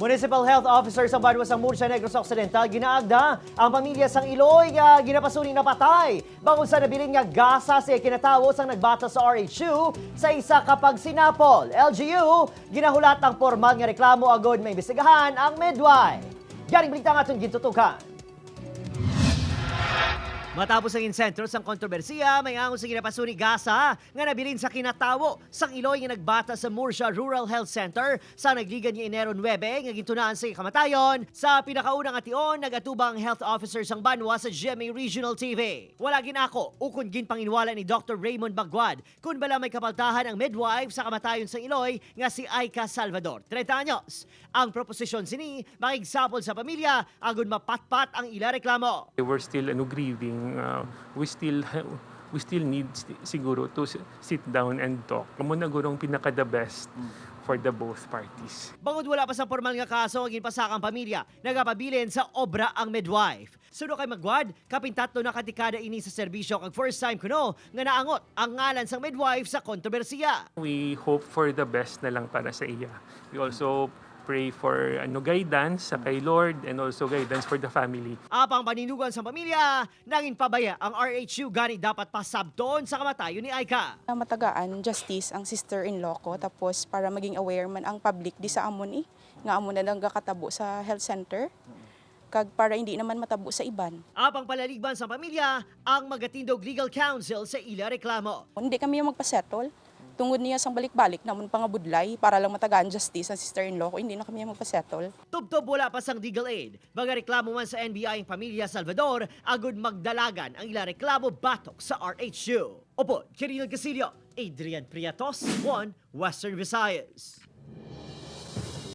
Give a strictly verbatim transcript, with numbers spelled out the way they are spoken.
Municipal Health Officer sa banwa sang Murcia, Negros Occidental, ginaagda ang pamilya sang Iloy nga ginapasuni napatay bangod sa nabilin nga gasa sa kinatawo sang nagbata sa R H U sa isa ka pagsinapol. L G U, ginahulat ang pormal nga reklamo agod maimbestigahan ang midwife. Garing balita ang aton gintutukan. Matapos ang insentro sang kontrobersiya, may angon sa ginapasuni gasa nga nabilin sa kinatawo sang Iloy nga nagbata sa Murcia Rural Health Center sa nagligan nga Enero nuebe nga gintunaan sa kamatayon. Sa pinakauna nga tion, nagatubang ang health officer sang banwa sa G M A Regional T V. Wala ginako ukon ginpanginwala ni Doctor Raymond Bagwad kon bala may kapaltahan ang midwife sa kamatayon sang Iloy nga si Aika Salvador, treinta anyos. Ang proposisyon sini makigsapol sa pamilya agud mapatpat ang ila reklamo. We're still ano, grieving. Uh, we still we still need sti- siguro to s- sit down and talk. Amo na guro ang pinaka the best for the both parties. Bangod wala pa sa pormal nga kaso nga ginpasaka ang pamilya, nagapabilin sa obra ang midwife. Suno kay Magwad, kapintatlo na ka dekada ini sa serbisyo kag first time kuno nga naangot ang ngalan sang midwife sa kontrobersiya. We hope for the best na lang para sa iya. We also pray for ano, guidance sa kay Lord and also guidance for the family. Apang paninugan sang pamilya, nangin pabaya ang R H U gani dapat pasabton sa kamatayon ni Aika. Na matagaan justice ang sister-in-law ko, tapos para maging aware man ang public di sa amon eh, nga amo na lang gakatabo sa health center, kag para hindi naman matabo sa iban. Apang palaligban sang pamilya ang magatindog legal counsel sa ila reklamo. Hindi kami yung magpasettle. Tungod niya sang balik-balik namon pangabudlay para lang matagaan justice ang sister-in-law ko, hindi na kami yung magpasettle. Tubtob wala pa sang legal aid, magareklamo man sa N B I ang pamilya Salvador agud magdalagan ang ila reklamo batok sa R H U. Upod kay Rinald Casillo, Adrian Priatos, One Western Visayas.